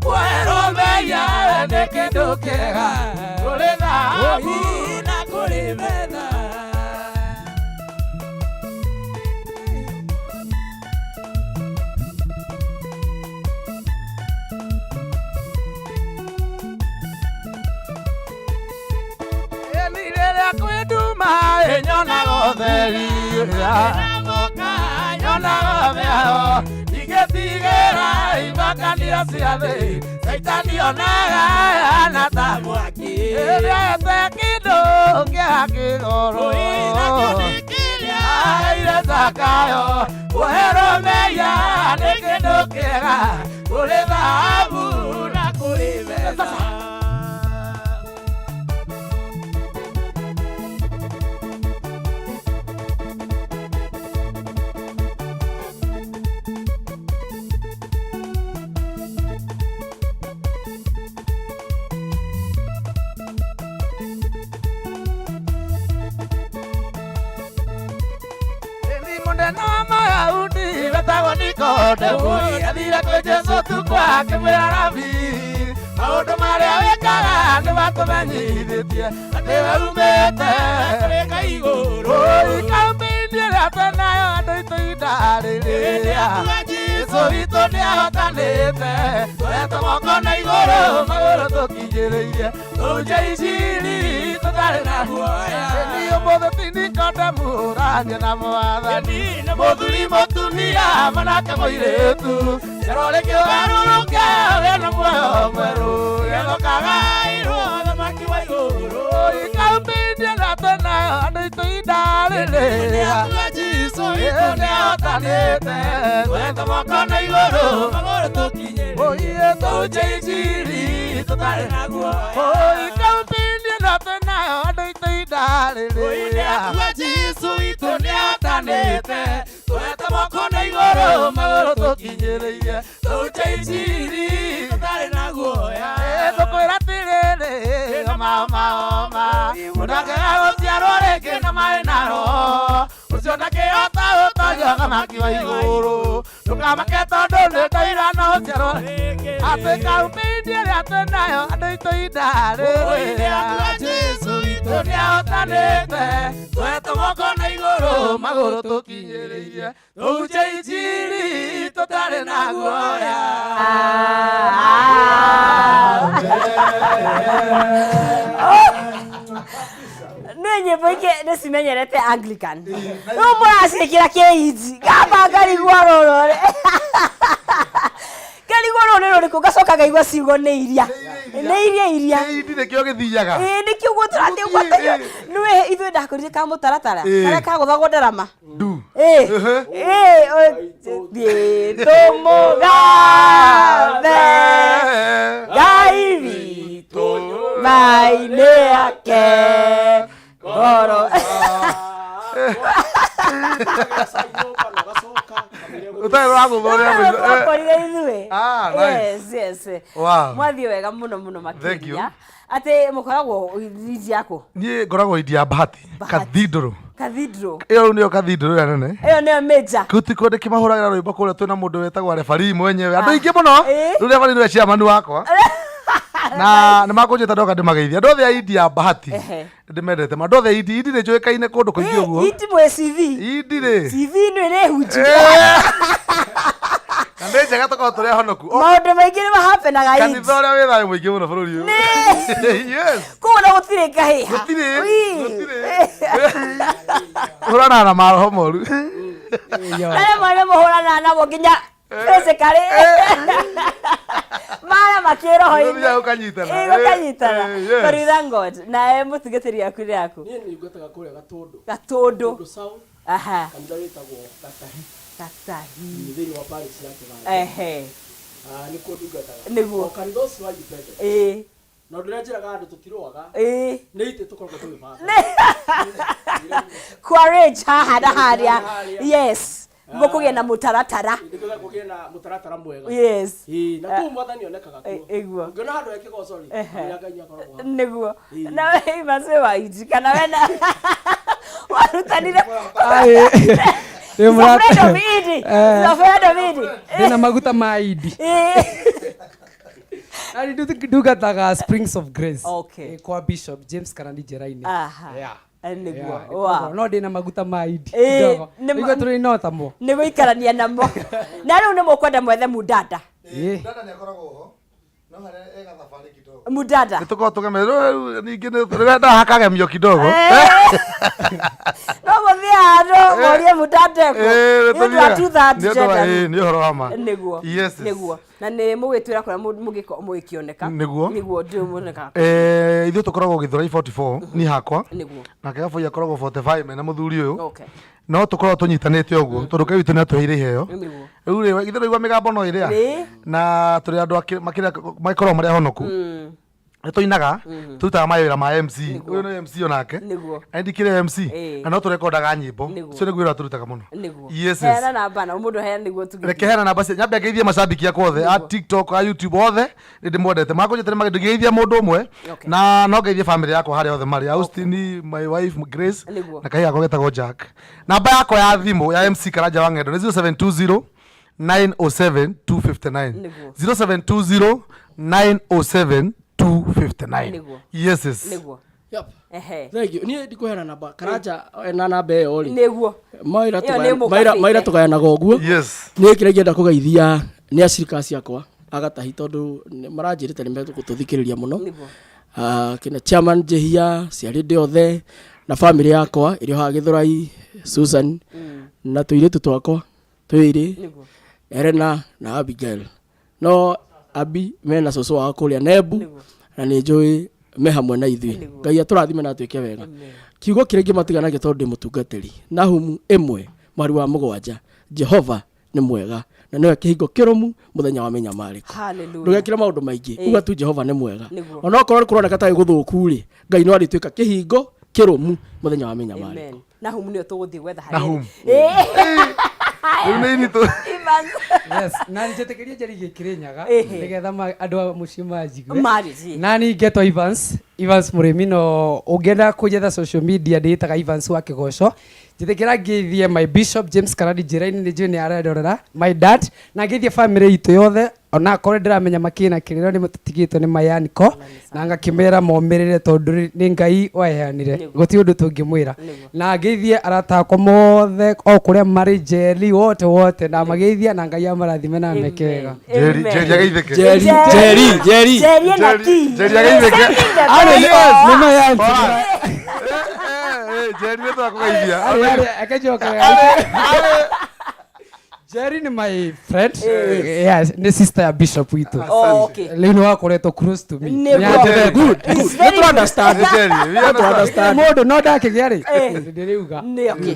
kuoherwo mehia nĩ kĩndũ kĩega kũrĩ thahabu Na kũrĩ betha. Ĩni rĩrĩa kwĩ nduma ĩnyonaga ũtheri nyonaga mĩaho ingĩtigĩra imakanio cia thĩ Caitani onaga hana ta mwaki ĩrĩete kĩndũ kĩa kĩgoro aire Zakayo kuoherwo mehia nĩ kĩndũ kĩega kũrĩ thahabu na kũrĩ betha. Nikodemu athire kwĩ Jesũ tukũ akĩmwĩra rabi maũndũ marĩa wĩkaga nĩ matũmenyithĩtie atĩ we umĩte kũrĩ Ngai igũrũ. Kambĩini ĩrĩa twenayo andũ aitũ ihinda rĩrĩa Jesũ witũ nĩahotanĩte twete moko na igũrũ magũrũ tũkinyĩrĩirie tũhunjie injiri tũtarĩ na guoya. Ni ũmũthĩ ti Nikodemu ũraria na mwathani mũthuri mũtumia mwanake mũirĩtu cerwo rĩkĩgarũrũke ũgĩe na muoyo mwerũ gethũkagairwo thamaki wa igũrũ. Kambĩini ĩrĩa twenayo andũ aitũ ihinda rĩrĩa Jesũ witũ nĩahotanĩte twete moko na igũrũ magũrũ tũkinyĩrĩirie tũhunjie injiri tũtarĩ na guoya. Kambĩini ĩrĩa twenayo andũ aitũ ihinda rĩrĩa Jesũ witũ nĩahotanĩte twete moko na igũrũ magũrũ tũkinyĩrĩirie tũhunjie injiri tũtarĩ na guoya. Tũkwĩra atĩrĩrĩ oma oma oma mũndũ angĩaga gũciarwo rĩngĩ na maĩ na roho ũcio ndakĩhota gũtonya thamaki wa igũrũ ndũkamake tondũ nĩ ndaira no ũciarwo atĩ kambĩini ĩrĩa twĩnayo andũ aitũ ihinda rĩrĩa Jesũ witũ nĩahotanĩte twete moko na igũrũ magũrũ tũkinyĩrĩirie tũhunjie injiri tũtarĩ na guoya. Nä nyä ingä nä cimenyerete Anglican rä u må raciä kä ra kä inji ngamba ngarigwo rå rå ngarigwo rå nä rå rä kå ngacoka ngaigua ciugo nä iria nä iria iria Ĩindi nĩkĩo gĩthiaga. Ĩĩ nĩkĩo guo tũrathiĩ gwatanio nĩwe ithuĩ ndakorire ka mũtaratara Ĩĩ. karĩa kagũthagwo ndarama. Ndu. Ĩĩ Ehe. ĩĩ thiĩ tũmũgathe Ngai witũ mainĩ yake ngoro. Ũtarĩ ũragũthwo ũrĩa mũico. Twakorire ithuĩ. Ah, nice. Yes, yes. Wow. Mwathiĩ wega mũno mũno Thank you. makĩria atĩ mũkoragwo indi yaku. Niĩ ngoragwo indi ya Bahati. Bahati. Cathedral. Cathedral. Ĩyo rĩu nĩyo cathedral ĩrĩa nene. Ĩyo nĩyo major. Kũu ti kũndũ kĩmahũragĩra rwĩmbo kũrĩa twĩna mũndũ wetagwo referee mwenyewe andũ Ah. aingĩ mũno. Ĩĩ. Rĩu referee nĩwe chairman wakwa na nĩ makũnjĩta ndoka ndĩmageithia andũ othe a indi ya Bahati. Ehe. Ndĩmendete ma andũ othe a indi indi nĩ njũĩkaine kũndũ kũingĩ ũguo. Indi mwĩ CV. Indi rĩ CV nĩ ĩrĩ hunji. Na nĩ njega tũkorwo tũrĩ ahonoku. O, Maũndũ maingĩ nĩ mahapenaga indi. kanitha ũrĩa wĩ thayũ mũingĩ mũno bũrũri ũyũ. Yes. Kũu na gũtirĩ ngahĩha. Gũtirĩ. Ui. Gũtirĩ. Hũranaga na maroho moru. Arĩa marĩa mũhũranaga namo nginya physically mara makĩroho-inĩ. Gũthiaga ũkanyitana. Ĩĩ, gũkanyitana. Eh, yes. But we thank God. Nawe mũtungatĩri waku nĩ yaku. Niĩ nĩ ngwetaga kũrĩa Gatũndũ. Gatũndũ. Gatũndũ South. Aha. Kanitha wĩtagwo Gatahi. Gatahi. Thĩinĩ wa parish ya Kĩganda. Ehe. Ah, nĩkuo ndungataga. Nĩguo. O kanitha ũcio wa Independence. Ĩĩ. Na ũndũ ũrĩa njĩraga andũ tũtirũaga. Ĩĩ. Nĩ itĩ tũkoragwo tũgĩbanga. Courage haha na harĩa. Yes. Nĩguo kũgĩe na mũtaratara. Nĩguo kũgĩe na mũtaratara mwega. Yes. Ĩĩ, na kũu mwathani onekaga kuo. Ĩguo. Ũngĩona handũ he kĩgoco rĩ, Ehe. menya Ngai nĩakoragwo hau. Nĩguo. Na we Imace wa inji kana we na warutanire. Ndĩ He's afraid mũrata- of Idi. Eh. He's afraid of Idi. Ndĩna maguta ma indi. Ĩĩ. Na nĩ ndungataga Springs of Grace. Okay. Eh, kwa Bishop James Karani Njerainĩ. Aha. Yeah. Eh, nĩguo. Yeah, nĩ Wow. koguo. No ndĩna maguta ma indi. Ĩĩ, Kidogo. nĩ ma- Nĩguo tũrĩ nota mo. Nĩ gũikarania namo. Na rĩu nĩ mũkwenda mwethe mundanda. Ĩĩ. Dada nĩakoragwo ho no harĩa ega thabarĩ kidogo. Mundanda. Nĩ tũkoragwo tũgemeire rĩu ningĩ nĩ ndahakagemio kidogo. No mũthiĩ handũ mũrie mundanda eko. Ĩĩ, Nĩ ũndũ wa nĩtũthiaga. 2:30 Nĩ ũndũ wa- gender. ĩĩ, nĩ ũhoro wa ma. Nĩguo. Yes, yes. Nĩguo. Na nĩ mũgĩtwĩra kũrĩa mũngĩkorwo mũgĩkĩoneka. Nĩguo. Nĩguo ndĩ mũonekaga. Eh, ithuĩ tũkoragwo Gĩthũrai 44 niĩ hakwa Nĩguo. nake Gaboi akoragwo 45 mena mũthuri ũyũ. Okay. No tũkoragwo tũnyitanĩte ũguo tondũ Ngai witũ nĩatũheire iheo. Nĩguo. Rĩu rĩ githĩ ndũraigua mĩgambo no ĩrĩa Ĩĩ. na tũrĩ andũ makoragwo marĩ ahonoku. Nĩ tũinaga tũrutaga mawĩra ma MC. Ũyũ nĩ MC onake. Nĩguo. Na niĩ ndikĩrĩ MC Ĩĩ. na no tũrekondaga nyĩmbo. Nĩguo. Ũcio nĩguo wĩra tũrutaga mũno. Nĩguo. Yes, yes. Heana namba na mũndũ heana nĩguo tũgĩthiĩ. Reke heana namba cia nyambe ngeithie macambiki akwa othe a TikTok a YouTube othe nĩ ndĩmwendete makũnjĩte nĩ ndĩgeithia mũndũ ũmwe. Okay. Na no ngeithie family yakwa harĩa othe marĩ Austin, my wife Grace Nĩguo. na kahĩĩ gakwa getagwo Jack. Namba yakwa ya thimũ ya MC Karanja wa Ng'endo nĩ 0720 907 259. Nĩguo. 0720 907 259. Nĩguo. Yes, yes. Nĩguo. Yep. Ehe. Thank you. Niĩ ndikũheana namba karanja na namba ĩyo rĩ. Nĩguo. Maira Ĩyo nĩ maira maira mũkabĩte. tũgayanaga ũguo. Yes. Niĩ kĩrĩa ingĩenda kũgeithia nĩ acirika ciakwa agatahi tondũ maranjĩrĩte nĩ megũtũthikĩrĩria mũno. Nĩguo. Ah, kina chairman Njihia ciarĩ othe na family yakwa ĩrĩ o haha Gĩthũrai Susan na tũirĩtu twakwa twĩrĩ Nĩguo. Elena na Abigail no Abi mena cũcũ wao kũrĩa Nebu na nĩ njũĩ me hamwe na ithuĩ. Ngai atũrathime na atwĩke wega. Kiugo kĩrĩa ingĩmatiga nakĩo tondũ ndĩ mũtungatĩri, Nahumu 1:7, Jehova nĩ mwega na nĩwe kĩhingo kĩrũmu mũthenya wa mĩnyamarĩko. Hallelujah. Ndũgekĩre maũndũ maingĩ, uga tu Jehova nĩ mwega. Nĩguo. Onokorwo nĩ kũroneka tarĩ gũthũku rĩ, Ngai no arĩtuĩka kĩhingo kĩrũmu mũthenya wa mĩnyamarĩko. Amen. Nahumu nĩyo tũgũthiĩ gwetha harĩa. Nahumu. Ĩĩ. Rĩu nĩ ini Evans. Yes, na njĩtĩkĩrie njarigie Kĩrĩnyaga Ĩhĩ. nĩgetha andũ a mũciĩ manjigue. Marĩtie. Nani ngetwo Evans, Evans Mũrĩmi, no ũngĩenda kũnjetha social media ndĩĩtaga Evans wa Kĩgoco. Njĩtĩkĩra ngĩithie my bishop James Karani njĩra-inĩ nĩ njũĩ nĩ arendorera my dad, na ngĩithie family itũ yothe onakorwo ndĩramenya makĩna kĩrĩro nĩ tũtigĩtwo nĩ mayaniko na ngakĩmera momĩrĩre tondũ nĩ Ngai waheanire gũtirĩ ũndũ tũngĩmwĩra, na ngĩithie arata akwa mothe o kũrĩa marĩ njeri wote wote na mageithia na Ngai amarathime na ameke wega. Jerry Amen. Jerry ageithĩke. Jerry, Jerry, Jerry. Jerry ena key. Jerry ageithĩke. Sending the Arĩ, Bible. nĩ mayanti. Eh, eh, Jerry nĩ twakũgeithia. Jerry ni my friend. Yes, nĩ sister ya bishop witũ. Oh, okay. Rĩu nĩ wakoretwo close to me. Nĩguo. Nĩ Good, It's good. very Nĩ tũ understand. Nĩ Jerry, we understand. Mũndũ no ndakĩgĩa rĩ Eh. ndĩrĩuga. Nĩ okay.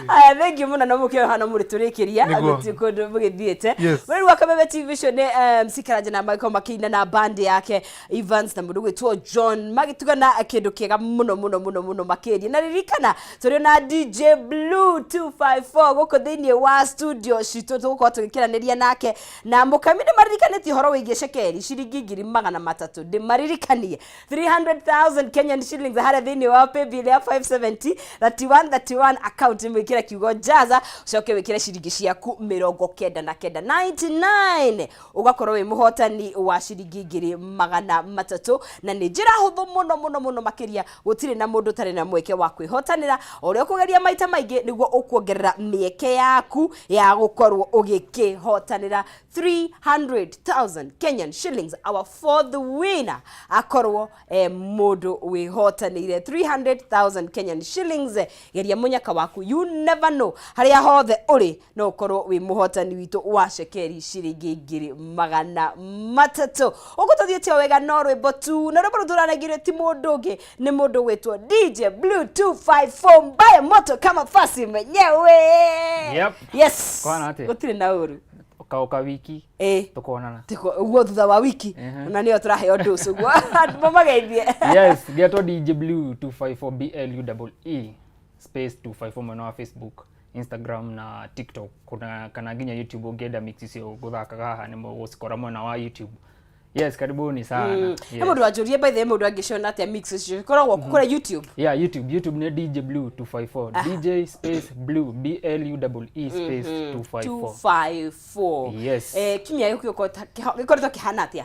Aya, thank you mũno na mũkĩoha hana mũrĩ tũrĩkĩria Nĩguo. gũtirĩ kũndũ mũgĩthiĩte. Yes. Mweri wa Kameme TV show nĩ Msikaranja na magĩkorwo makĩina na band yake Evans na mũndũ gwĩtwo John magĩtugana kĩndũ kĩega mũno mũno mũno mũno makĩria. Na ririkana tũrĩ na DJ Blue 254 gũkũ thĩinĩ wa studio citũ tũgũkorwo tũgĩkĩranĩria nake na mũkami nĩ maririkanĩtie ũhoro wĩgiĩ cekeri ciringi 300,000 ndĩmaririkanie 300,000 Kenyan shillings harĩa thĩinĩ wa paybill ya 570 31 31 account mwĩkĩre kiugo jaza ũcoke wĩkĩre ciringi ciaku 99 99 ũgakorwo wĩ mũhotani wa ciringi 300,000 na nĩ njĩra hũthũ mũno mũno mũno makĩria gũtirĩ na mũndũ ũtarĩ na mweke wa kwĩhotanĩra o ũrĩa ũkũgeria maita maingĩ nĩguo ũkuongerera mĩeke yaku ya gũkorwo ũgĩkĩhotanĩra 300,000 Kenyan shillings. Our fourth winner akorwo mũndũ wĩhotanĩire 300,000 Kenyan shillings. Geria mũnyaka waku, you never know harĩa hothe ũrĩ no ũkorwo wĩ mũhotani witũ wa cekeri ciringi 300,000. Ũguo tũthiĩte o wega no rwĩmbo tu na rwĩmbo rũu tũranengire ti mũndũ ũngĩ nĩ mũndũ gwĩtwo DJ Blue 254 mbaya moto kama fasi mwenyewe. Yep. Yes. Kwana atĩa? Gũtirĩ na ũru. Ũkaũka wiki Ĩ. tũkonana. Ũguo thutha wa wiki ona nĩyo tũraheo ndũ ũcio ũguo mũmageithie. Yes, getwo DJ Blue 254 B L U E E space 254 mwena wa Facebook, Instagram na TikTok kuna kana nginya YouTube ũngĩenda mix icio gũthakaga haha nĩ mũgũcikora mwena wa YouTube. Yes, karibuni sana. Yes. Yes. Mũndũ wanjũrie by the way mũndũ angĩciona atĩa mix icio ikoragwo kũrĩa YouTube. Yeah, YouTube nĩ DJ Blue 254. DJ space Blue B L U E E space 254. 254. Yes. Kiumia gĩkĩ gĩkoretwo kĩhana atĩa?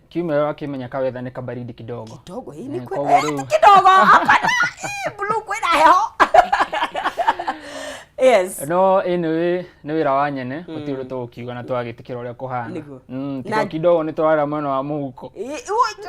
Kiumia wakĩmenya kawetha nĩ kabaridi kidogo. Kidogo ĩ nĩ Eh, kwĩ koguo rĩu- kidogo hapana blue kwĩna heho. Yes. No anyway nĩ wĩra wa nyene gũtirĩ ũndũ tũgũkiuga na twagĩtĩkĩra ũrĩa kũhana. Nĩguo. Tigo kidogo nĩ twarara mwena wa mũhuko.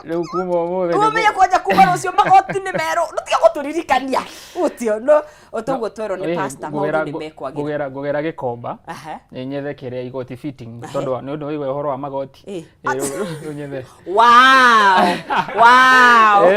Rĩu kuma ũmũthĩ Ũmenye kwanja kuma rũciũ magoti nĩ merũ ndũtige gũtũririkania ũtio no ũtoguo twerwo nĩ pastor maũndũ nĩ mekwagĩra. Ngũgera gĩkomba Aha. nĩ nyethe kĩrĩa igoti fitting tondũ nĩ ũndũ waigua ũhoro wa magoti. Ĩ. Rĩu nyethe. Wow. Wow.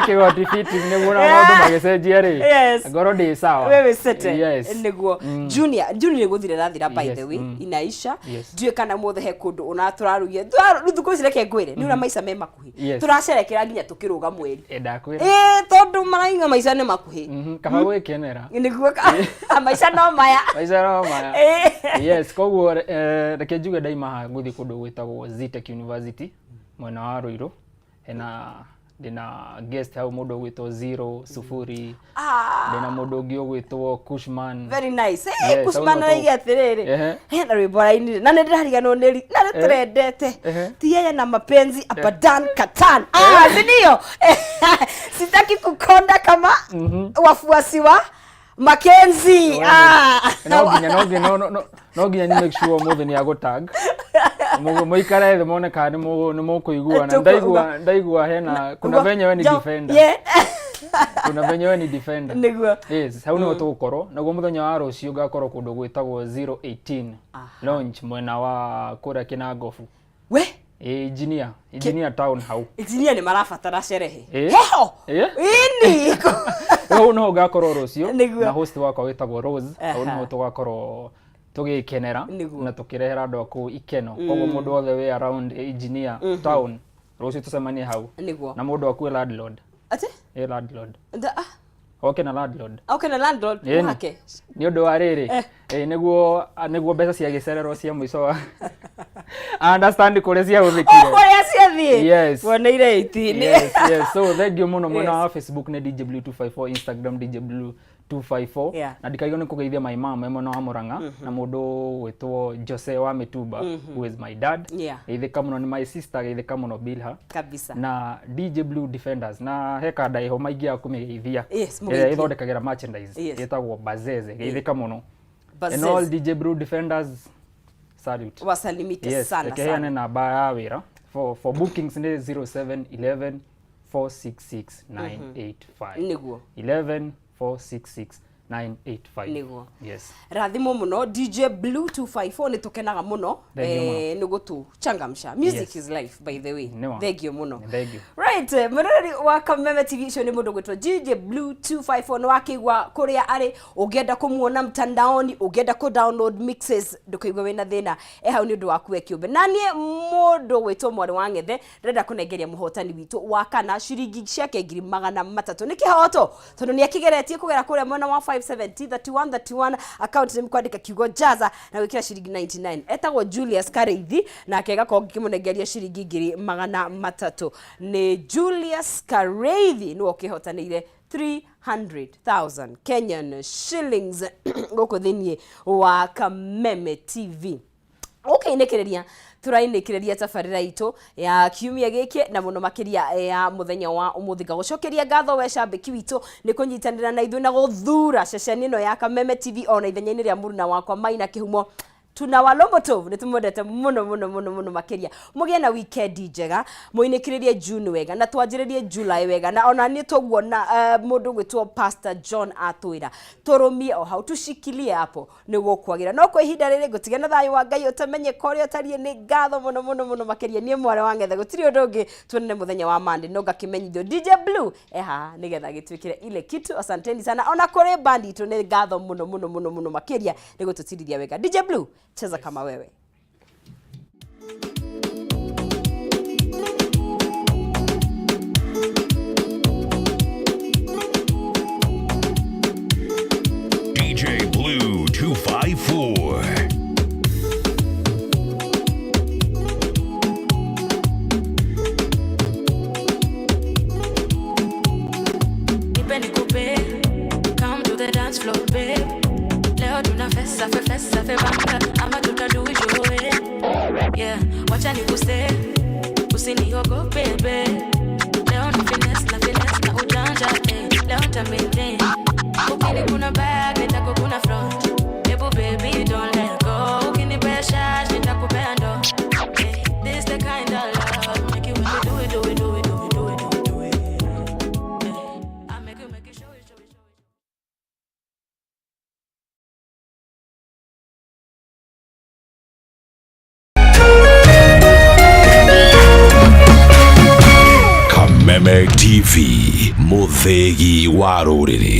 Kĩgoti fitting nĩguo na maũndũ magĩcenjia rĩ. Yes. Ngorwo ndĩ sawa. Wewe sete. Yes. Nĩguo junior junior nĩ gũthira ĩrathira by Yes, the way inaisha. Yes. Ndiũĩ kana mũthĩ he kũndũ ona tũrarugia rĩu thikũ ici reke ngwĩre nĩ ũrĩa maica me makuhĩ Yes. tũracerekera nginya tũkĩrũga mweri. Ndakwĩra. Ĩ tondũ maraiga maica nĩ makuhĩ. Kaba gwĩkenera. Nĩguo maica no maya. Maica no maya. Ĩ. Yes, koguo reke njuge ndaima haha ngũthiĩ kũndũ gwĩtagwo Zetech University mwena wa Ruiru hena Ndĩna guest hau mũndũ ũgwĩtwo zero sufuri. Ndĩna mũndũ ũngĩ ũgwĩtwo Kushman. Very nice. Hey, Yes, Kushman hau nĩho araiga atĩrĩrĩ, Ehe. hena rwĩmbo arainire na nĩ ndĩrariganwo nĩ ri na nĩ tũrendete Ehe. ti yeye na mapenzi abadan katan, ah, si ndio? Sitaki kukonda kama wafuasi wa Mackenzie, ah. No nginya no nginya no- no- no nginya ni make sure ũmũthĩ nĩ agũtag. Mũikare thĩ mone kana nĩ mũkũiguana. Ndaigua ndaigua hena kuna venye we ni defender. Kuna venye we ni defender. Nĩguo. Yes, hau nĩho tũgũkorwo. Naguo mũthenya wa rũciũ ngakorwo kũndũ gwĩtagwo 018 launch mwena wa kũrĩa Kĩnangobu. We. Ĩ, engineer, engineer town hau. Engineer nĩ marabatara sherehe. Ĩ. Heho. Ĩ. Ini. Hau nĩho ngakorwo rũciũ Nĩguo. na host wakwa wĩtagwo Rose. Hau Aha. nĩho tũgakorwo tũgĩkenera Nĩguo. na tũkĩrehera andũ a kũu ikeno. Koguo mũndũ wothe wĩ around engineer town rũciũ tũcemanie hau. Nĩguo. Na mũndũ akue landlord. Atĩ? Ĩ, landlord. Ah, Oke na landlord. okay, na landlord Ĩni. wake. Nĩ ũndũ wa rĩrĩ, ĩ, nĩguo nĩguo mbeca cia gĩcererwo cia mũico wa understand kũrĩa ciahũthĩkire. Oh, kũrĩa ciathiĩ. Yes. Woneire 18. Yes, yes. So thank you mũno mwena Yes. wa Facebook nĩ DJ Blue 254, Instagram DJ Blue 254. Yeah. Na ndikaigwo nĩ kũgeithia my mom e mwena wa Murang'a na mũndũ gwĩtwo Jose wa Mĩtumba, who is my dad. Yeah. Geithĩka mũno nĩ my sister, geithĩka mũno Bilha. Kabisa. Na DJ Blue Defenders na he kanda ĩho maingĩaga kũmĩgeithia. Yes, ĩrĩa mũgeithie. ĩthondekagĩra merchandise Yes. ĩtagwo Bazeze. Geithĩka mũno. And Bazeze. all DJ Blue Defenders, salute. Wasalimike Yes, sana reke heane sana. namba ya wĩra for bookings nĩ 0711 466 985. Nĩguo. 11 466 985. Nĩguo. Yes. Rathimo mũno DJ Blue 254, nĩ tũkenaga mũno Thank you mũno. nĩ gũtũchangamsha. Music Yes. is life, by the way. Nĩwa. Thank you mũno. Thank you. Right, mũroreri wa Kameme TV, ũcio nĩ mũndũ gwĩtwo DJ Blue 254. Nĩ wakĩigua kũrĩa arĩ. Ũngĩenda kũmuona mtandaoni, ũngĩenda kũ download mixes, ndũkaigua wĩna thĩna, e hau nĩ ũndũ waku we kĩũmbe. Na niĩ mũndũ gwĩtwo mwarĩ wa ng'ethe, ndĩrenda kũnengeria mũhotani witũ wa kana ciringi ciake 300,000. Nĩ kĩhoto tondũ nĩ akĩgeretie kũgera kũrĩa mwena wa 570 31 31 account nĩ kwandĩka kiugo jaza na gwĩkĩra ciringi 99. Etagwo Julius Kareithi, nake gakorwo ngĩkĩmũnengeria ciringi 300,000. Nĩ Julius Kareithi nĩwe ũkĩhotanĩire 300,000 Kenyan shillings gũkũ thĩiniĩ wa Kameme TV. Ũkĩinĩkĩrĩria tũrainĩkĩrĩria tabarĩra itũ ya kiumia gĩkĩ na mũno makĩria ya mũthenya wa ũmũthĩ. Ngagũcokeria ngatho we cambĩki witũ nĩ kũnyitanĩra na ithuĩ na gũthura ceceni ĩno ya Kameme TV ona ithenya-inĩ rĩa mũruna wakwa Maina Kĩhumo. Tuna walombo nĩ tũmwendete mũno mũno mũno mũno makĩria. Mũgĩe na weekend njega, mũinĩkĩrĩrie June wega na twanjĩrĩrie July wega. Na ona niĩ tũguona mũndũ gwĩtwo Pastor John atwĩra tũrũmie o hau, tushikilie hapo nĩguo kwagĩra. No kwa ihinda rĩrĩ ngũtige na thayũ wa Ngai ũtamenye korĩa ũtariĩ. Nĩ ngatho mũno mũno mũno makĩria. Niĩ mwarĩ wa ng'ethe, gũtirĩ ũndũ ũngĩ, tuonane mũthenya wa Monday. No ngakĩmenyithio DJ Blue e haha nĩgetha gĩtuĩkĩre ile kitu. Asanteni sana. Ona kũrĩ bandi itũ nĩ ngatho mũno mũno mũno mũno makĩria nĩ gũtũtirithia wega. DJ Blue, cheza kama wewe. DJ Blue 254. Nipe nikupe, come to the dance floor, babe. Leo tuna fesa, fe fesa, fe banga, ama tuta do it your way. Yeah, wacha nikuse, usiniogope, babe. Leo ni finesse na finesse na ujanja, eh. Leo nita maintain. Ukini kuna back, nitakukuna front. Ebu baby, don't let go. Ukinipea shash, nitakupea ndo. Eh, this the kind of love, make you make me do it, do it, do it, do it, do it, do it, do it. Eh, I make you show it, show it, show it. Kameme TV, mũthĩgi wa rũrĩrĩ.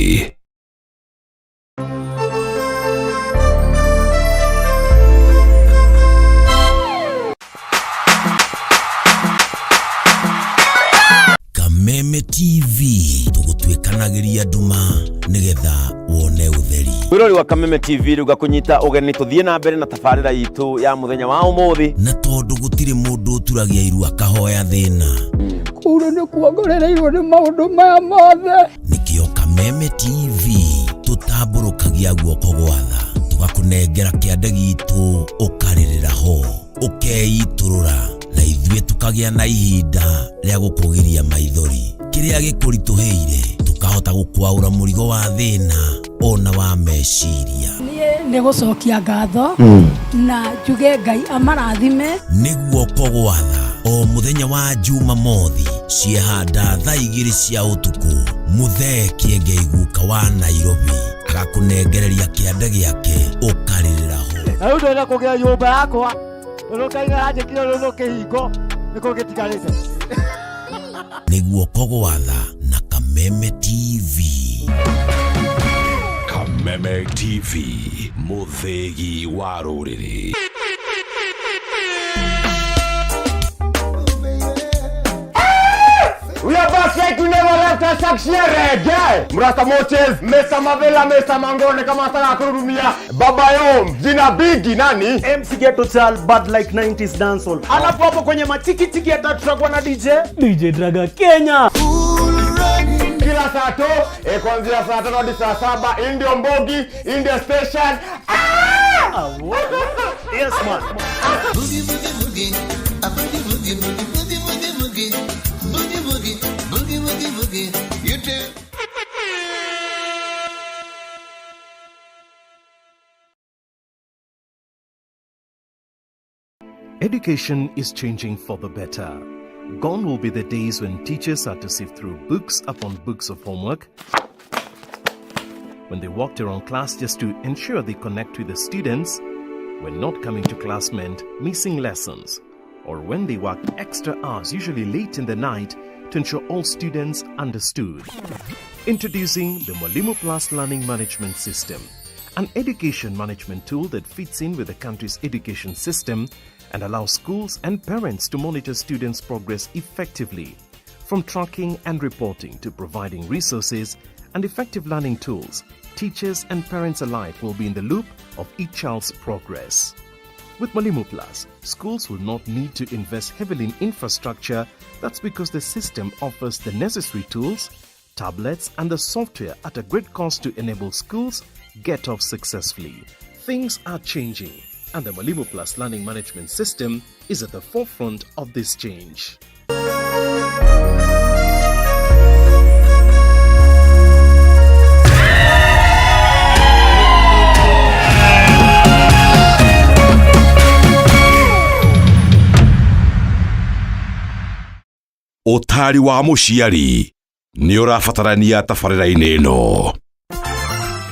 Kameme TV, tũgũtuĩkanagĩria nduma nĩgetha wone ũtheri. Mwirori wa Kameme TV, rĩu ngakũnyita ũgeni tũthiĩ na mbere na tabarĩra itũ ya mũthenya wa ũmũthĩ. Na tondũ gũtirĩ mũndũ ũturagia iru akahoya thĩna. Koguo Cukuru nĩ kuongorereirwo nĩ maũndũ maya mothe. Nĩkĩo Kameme TV tũtambũrũkagia guoko gwa tha tũgakũnengera kĩande gitũ ũkarĩrĩra ho ũkeitũrũra na ithuĩ tũkagĩa na ihinda rĩa gũkũgiria maithori kĩrĩa gĩkũritũhĩire tũkahota gũkwaũra mũrigo wa thĩna ona wa meciria. Niĩ nĩ gũcokia ngatho na njuge Ngai amarathime. Nĩ guoko gwa tha o mũthenya wa Jumamothi ciehanda thaa 2 cia ũtukũ Mũthee Kĩengei guka wa Nairobi agakũnengereria kĩande gĩake ũkarĩrĩra ho. Na rĩu ndĩrenda kũgĩa nyũmba yakwa tondũ Ngai nĩaranjĩkire rũrũ kĩhingo nĩkĩo gĩtigarĩte. Nĩ guoko gwa tha na Kameme TV. Kameme TV, mũthĩgi wa rũrĩrĩ. We are back like we never left us reggae. Mrasta Moches, Mr. Mavela, Mr. Mangone kama sana kururumia. Baba Yom, jina bigi nani? MC Ghetto Child, bad like 90s dancehall. Alafu hapo kwenye matikitiki hata tutakuwa na DJ DJ Draga Kenya. Kila saa to, kuanzia saa 5 hadi saa 7, hii ndio Mbogi, hii ndio station. Ah! Yes man. Boogie boogie boogie, a boogie boogie boogie boogie boogie boogie, boogie boogie boogie boogie boogie. You too. Education is changing for the better. Gone will be the days when teachers had to sift through books upon books of homework, when they walked around class just to ensure they connect with the students, when not coming to class meant missing lessons, or when they worked extra hours, usually late in the night, to ensure all students understood. Introducing the Mwalimu Plus Learning Management System, an education management tool that fits in with the country's education system and allows schools and parents to monitor students' progress effectively. From tracking and reporting to providing resources and effective learning tools, teachers and parents alike will be in the loop of each child's progress. With Mwalimu Plus, schools will not need to invest heavily in infrastructure. That's because the system offers the necessary tools, tablets, and the software at a great cost to enable schools get off successfully. Things are changing, and the Mwalimu Plus Learning Management System is at the forefront of this change. Ũtari wa mũciari nĩ ũrabatarania tabarĩra-inĩ ĩno.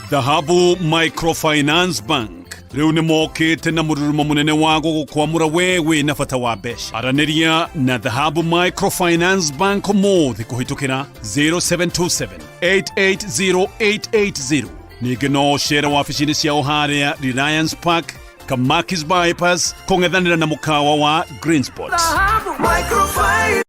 Dhahabu Microfinance Bank rĩu nĩ mokĩte na mũrurumo mũnene wa gũgũkwamũra we wĩ na bata wa mbeca. Aranĩria na Dhahabu Microfinance Bank ũmũthĩ kũhĩtũkĩra 0727 880880. Ningĩ no ũcere wabici-inĩ ciao harĩa Reliance Park, Kamakis Bypass, kũng'ethanĩra na mũkawa wa Green Spot. Microfinance.